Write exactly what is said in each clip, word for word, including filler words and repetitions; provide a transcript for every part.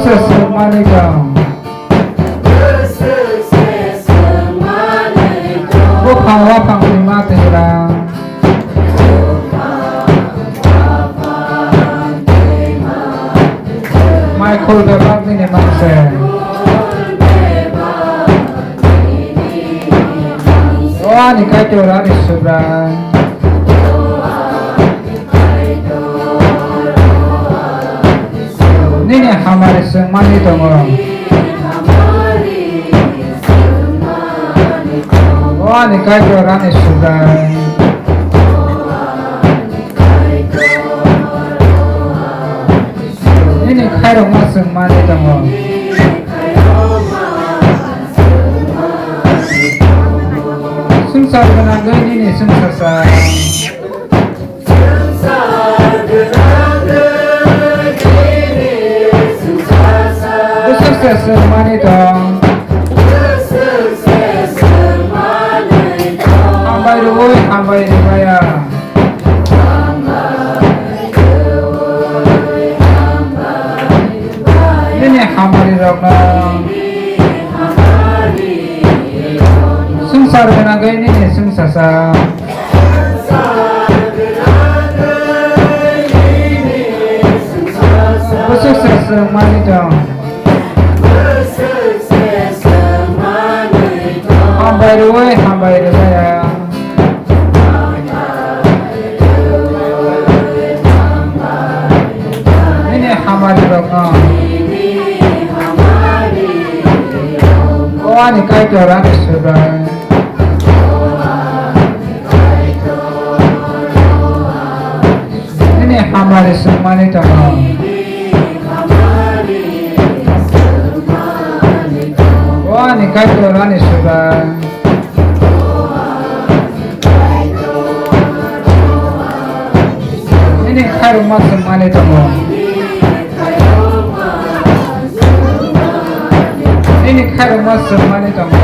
Swrwngmani tong. Buphang waphang twima twi rang. Mai khul bebak nini mangse. O ani Kaitor, ani Subrai. Nini hamari swngmani tongo. O ani Kaitor, ani Subrai. Nini khairokma swngmani tongo. Swngchar gwnangwi nini swngchar sa. Bwswk se swngmani tong. Hambai rwui hambai rwmaya. Nini hamari rokno swngchar gwnangwi nini swngchar sa. Bwswk se swngmani tong. Hambai rwui hambai rwmaya. Nini hamari rokno. O ani Kaitor, ani Subrai. Nini hamari swngmani tongo. O ani Kaitor, ani Subrai. Nini khairokma swngmani tongo. Nini khairokma swngmani tongo.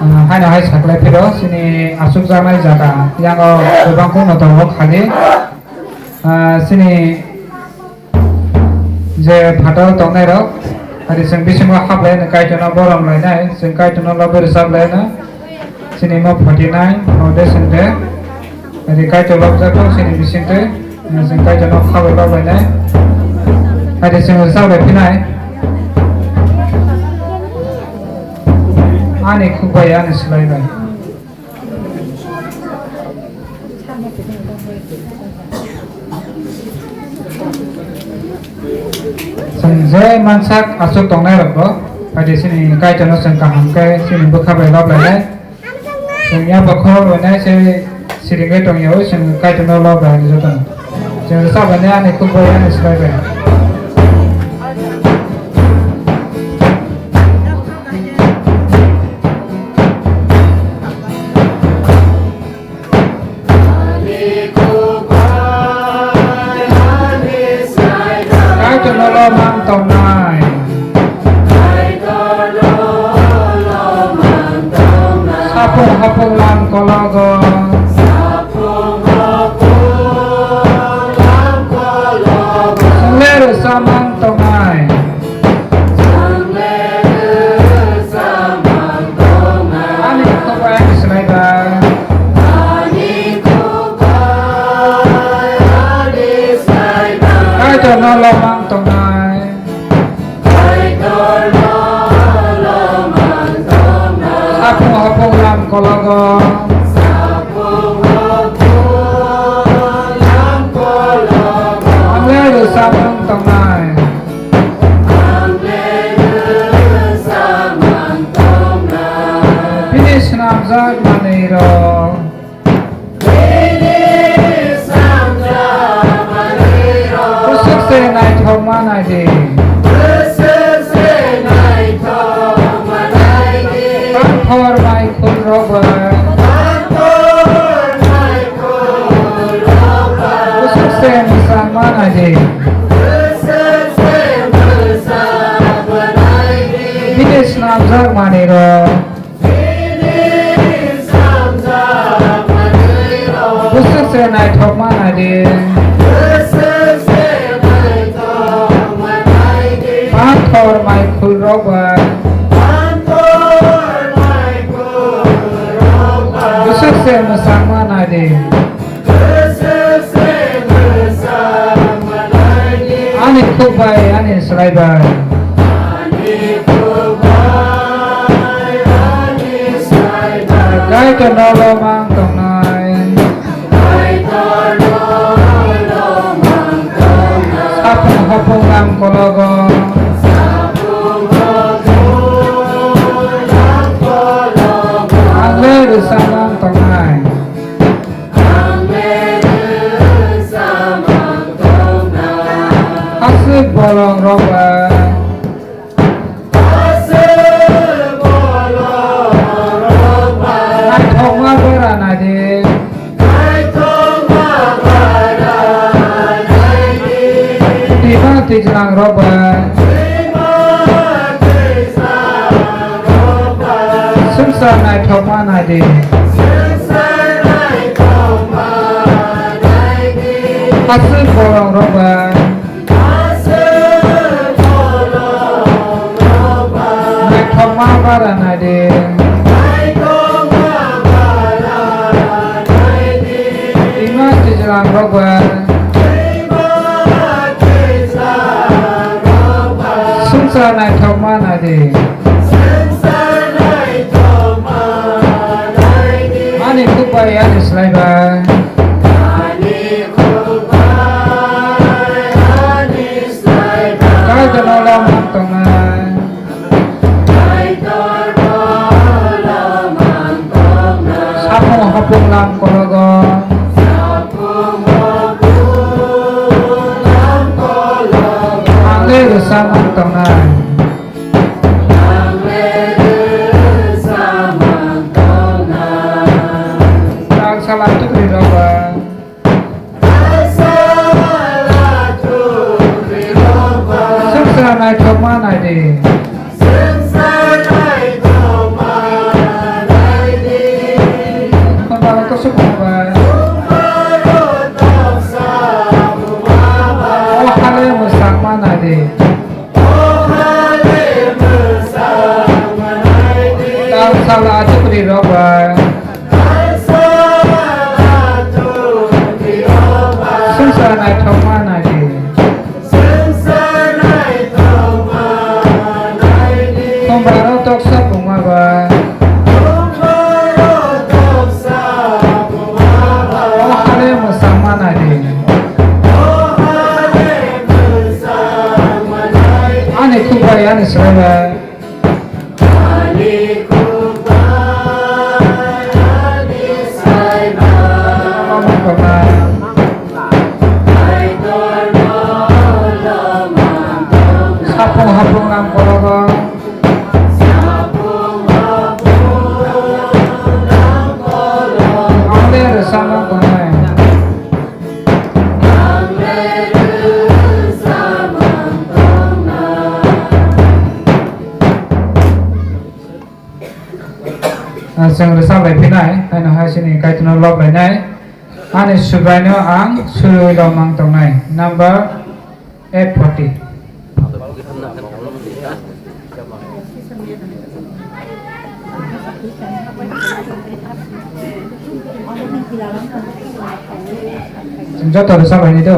Ah, haino hai saklai phiro, chini achukjaknai jaga yango bebak kungno tongo khali. Ah, chini je phataro tongnairok, adi chwng bisingo haplaino Kaitorno borom lainai, chwng Kaitorno lobwi rwchap laino, chini mo forty nine foundation de, adi Kaitor lobjak thung chini bisingtwi, chwng Kaitorno khabai loblainai, adi chwng rwchap lai phinai, ani khukbai ani swlaibai. Chwng je mansak aswk tongnai rokbo, phaidi chini Kaitorno chwng kaham khe chini bwkha bai lob lainai. Chwng yapha khorok lainai se siringwi tongya, chwng Kaitorno lob lainai jotono. Chwng rwchap lainai ani khukbai ani swlaibai. Kaitorno lomang tongnai. Sapung hapung lam kologo. Chwng le rwchapmang tongnai. Ani khukbai ani swlaibai. Kaitorno lomang tongnai. Sapung hapung lam kologo. Ang le rwchapmang tongnai. Bini swnamjak manwirok. Bwswk se naithokma naidi. Kanthor mai khulrok bai. Bwswk se mwchangma naidi. Bini swnamjak manwirok. Pathor mai khulrok bai. Pathor mai khulrok bai. Bwswk se mwchangma nai di. Bwswk se mwchangma nai di. Ani khuk bai, ani slai bai. Ani khuk bai, ani slai bai. Kaitor no lomang tongnai. Sapung hopung lam kologo. Ang le rwchapmung tongnai. Aswk bolongrok bai. Naithokma bara nai di. Twima twijlangrok bai. Swngchar naithokma nai di. Aswk bolongrok bai. Naithokma bara nai di. Twima twijlangrok bai. Swngchar naithokma nai di. Ani khuk bai, ani slai bai. Kaitor no lomang tongnai. Sapung hopung lam kologo. Ang le rwchapmung tongnai. Tangsala tukri rok bai. Swngchar naithokma nai di. Khumaro tosok bai. O hale mwchangma nai di. Tangsala tukri rok bai. Swngchar naithokma nai di. Khumaro toksa pungma bai. O hale mwchangma nai di. Ani khuk bai, ani slai bai. Sapung hapung lam kologo. Ang le rwchapmung tongnai. Ah, chwng rwchap lai phinai, haino hai chini Kaitorno lob lainai. Ani Subraino ang suriui lomang tongnai. Number eight forty. Joto rwchap lainai do.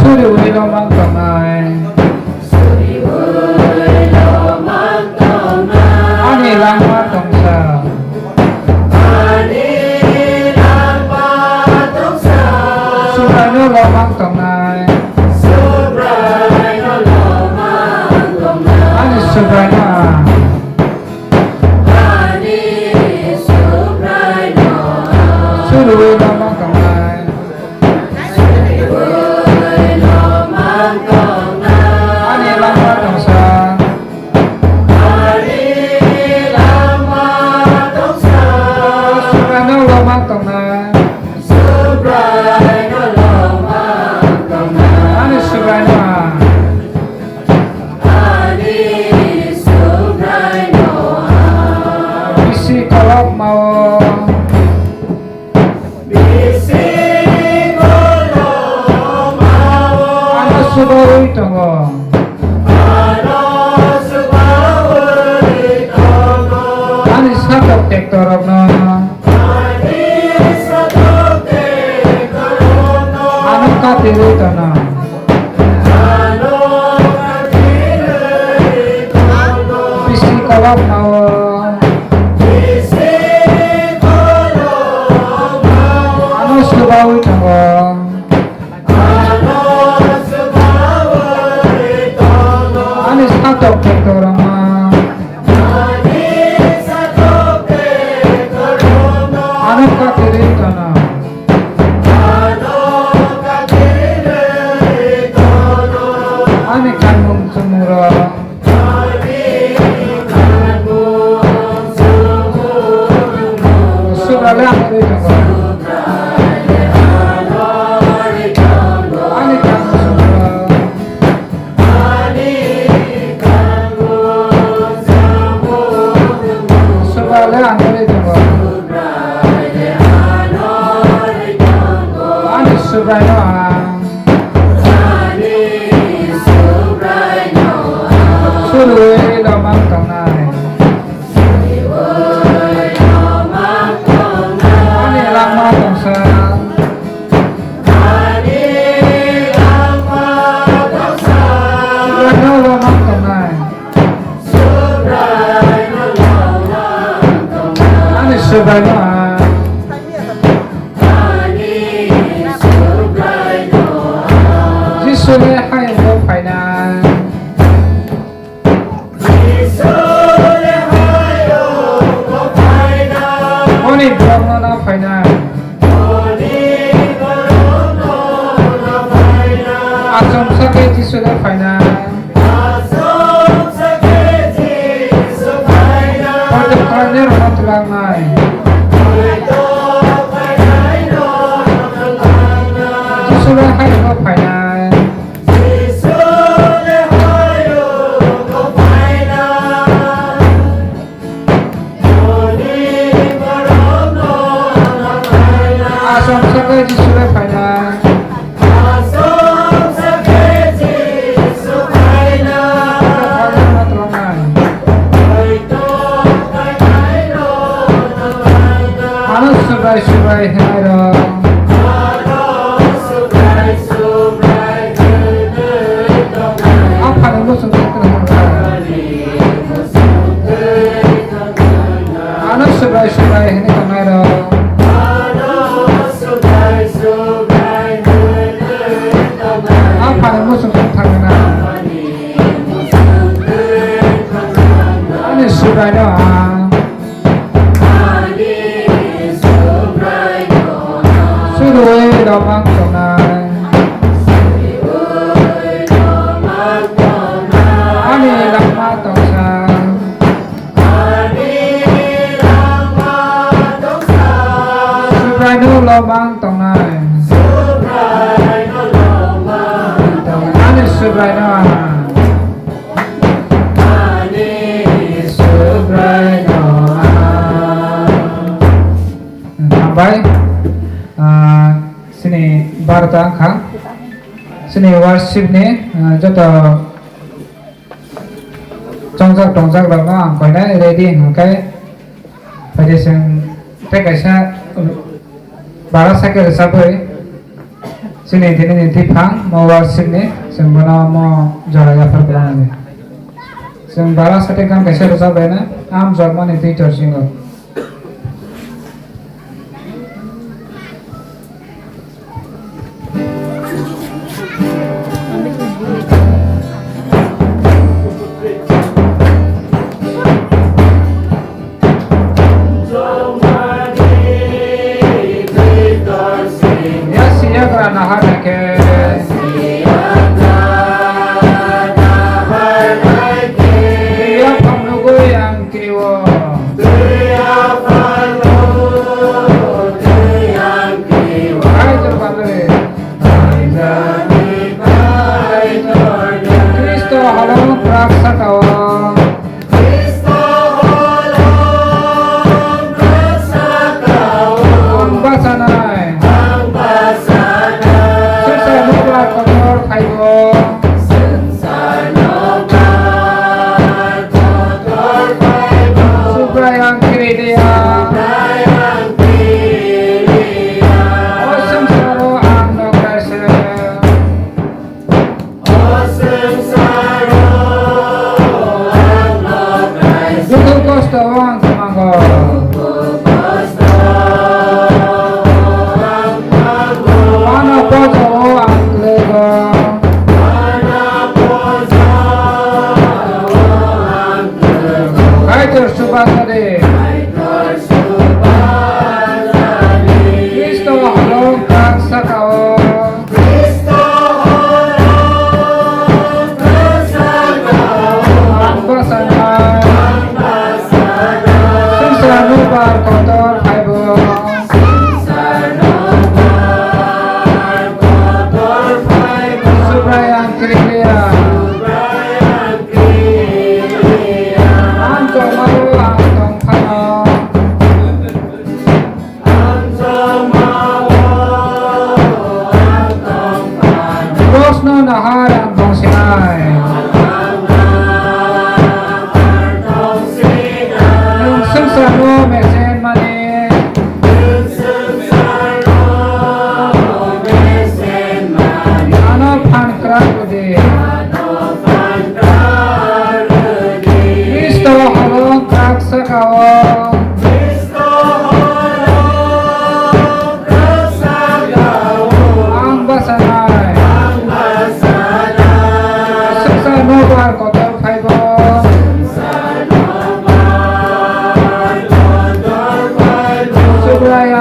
Suriui lomang tongnai. Ani langma tongsa. Subraino lomang tongnai. Ani Subraino ang. Suriui lomang tongnai. Tongnai. Ani Subraino ang. Bisi kolokma-o. Ano subaui tongo. Ani satok tektorokno. Ano katirwi tono. Bisi kolokma-o. Ano subaui tongo. Ani satok tektorokno. Ano katirwi tono. Ani kanmung chumung rok. Subraile ano rwi tongo. Ani kanmung chumung rok. Subraile ano rwi tongo. Ani Subraino ang. Surui lomang tongnai. Ani langma tongsa. Subraino lomang tongnai. Ani Subraino ang. Jisuni hayungo phainai. Oni borokno no phainai. Achomsa khe Jisu le phainai. Poito khlainairokno twlangnai. Jisu le hayungo phainai. Achomsa khe Jisu le phainai. Ano Subrai Subrai hwnwi rw. Aphani muchung twi kwrwng rw. Ano Subrai Subrai hwnwi tongnai rw. Aphani muchung twi thangna. Ani Subrai no ang. Surui lomang tongnai. Ani langma tongsa. Subraino lomang tongnai. Ani Subraino ang. Hambai. Ah, sini barota wngkha. Sini worship ni, ah, joto chongjak tongjak rokno ang koinai ready hwnkhe, phaidi chwng tei kaisa bara sakhe rwchabwi chini tini ni twiphang mo worship ni chwng bono mo jora yaphar kwlangmani. Chwng bara sakhe gam kaisa rwchabwi na am jormani twi torchingo. Yasi yagra nahar ke. Yaphang nugui ang. Twi o. Twi o phano,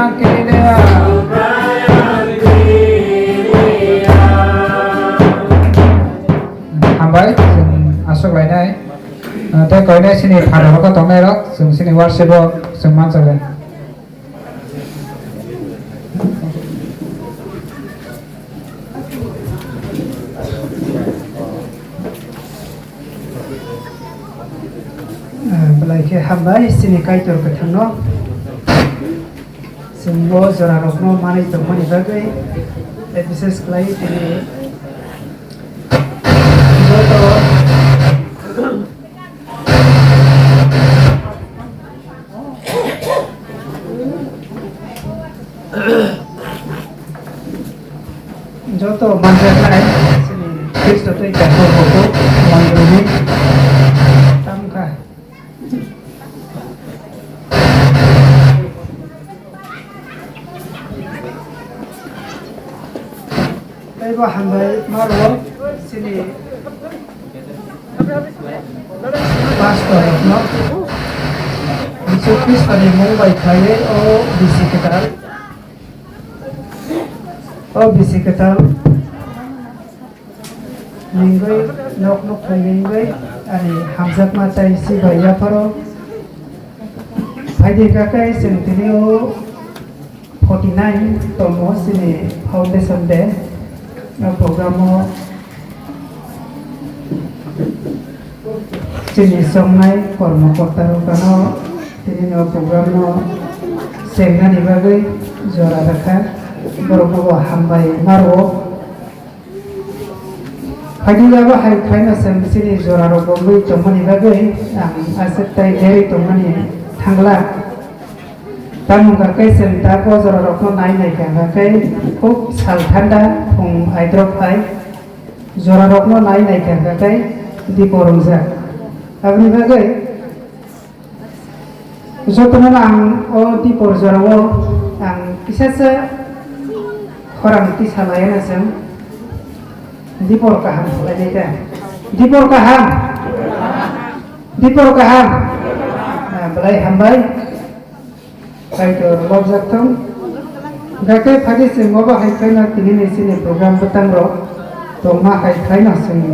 Hambai, chwng aswk lainai. Ah, tei koinai chini pharao khe tongnairok, chwng chini worship o chwng manchaklai. Ah, belai khe hambai chini Kaitor kwthangno. Chwng bo jorarokno manwi tongmani bagwi, tei bises khlai tini joto Joto manjaknai chini Khristo tei Kaitor rokbo manjrwngwi tamo kha. Tei bo hambai ma rwo chini pastor rokno Jisu Khristo ni mung bai khlaiwi o bisi kwtal, o bisi kwtal ningwi nok nok thwngwi ani hamjakma tei si bai yapharo phaidi kha khe chwng tini o forty nine tomo chini foundation day. O program o chini chongnai kormo korta rok ano tini o program no chengnani bagwi jora rwkha, borok no bo hambai ma rwo. Phaidi abo hai khlaino chwng chini jorarok bo wngwi tongmani bagwi ang aswk tai derwi tongmani thangla. Tamo hwnkha khe chwng ta o jorarokno nai nai kha hwnkha khe khub sal thanda phung aidrop hai jorarokno nai nai kha hwnkha khe dipo rwngjak. Aboni bagwi Jotono ang o dipor jorao ang kisa se khorang tisa laiya na chwng dipor kaham khlainai ta. Dipor kaham. Dipor kaham. Ah, belai hambai. Kaitor lobjak thung. Gakhe phadi chwng obo hai khlaino tini ni chini program bwtang rok tongma hai khlaino chwng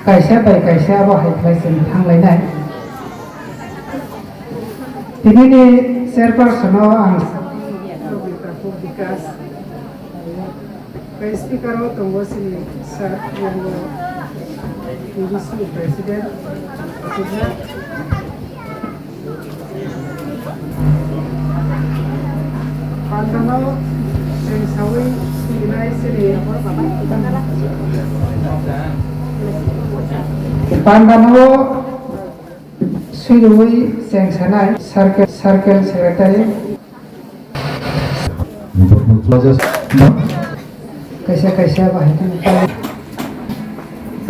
kaisa bai kaisa abo hai khlai chwng thanglainai. Tini ni chairperson o ang tei speaker o tongo chini sir, T B C president. Pandano chwng sawi sinai chini. Pandano Swiwi cheng sanai circle, circle secretary. Kaisa kaisa bahai khe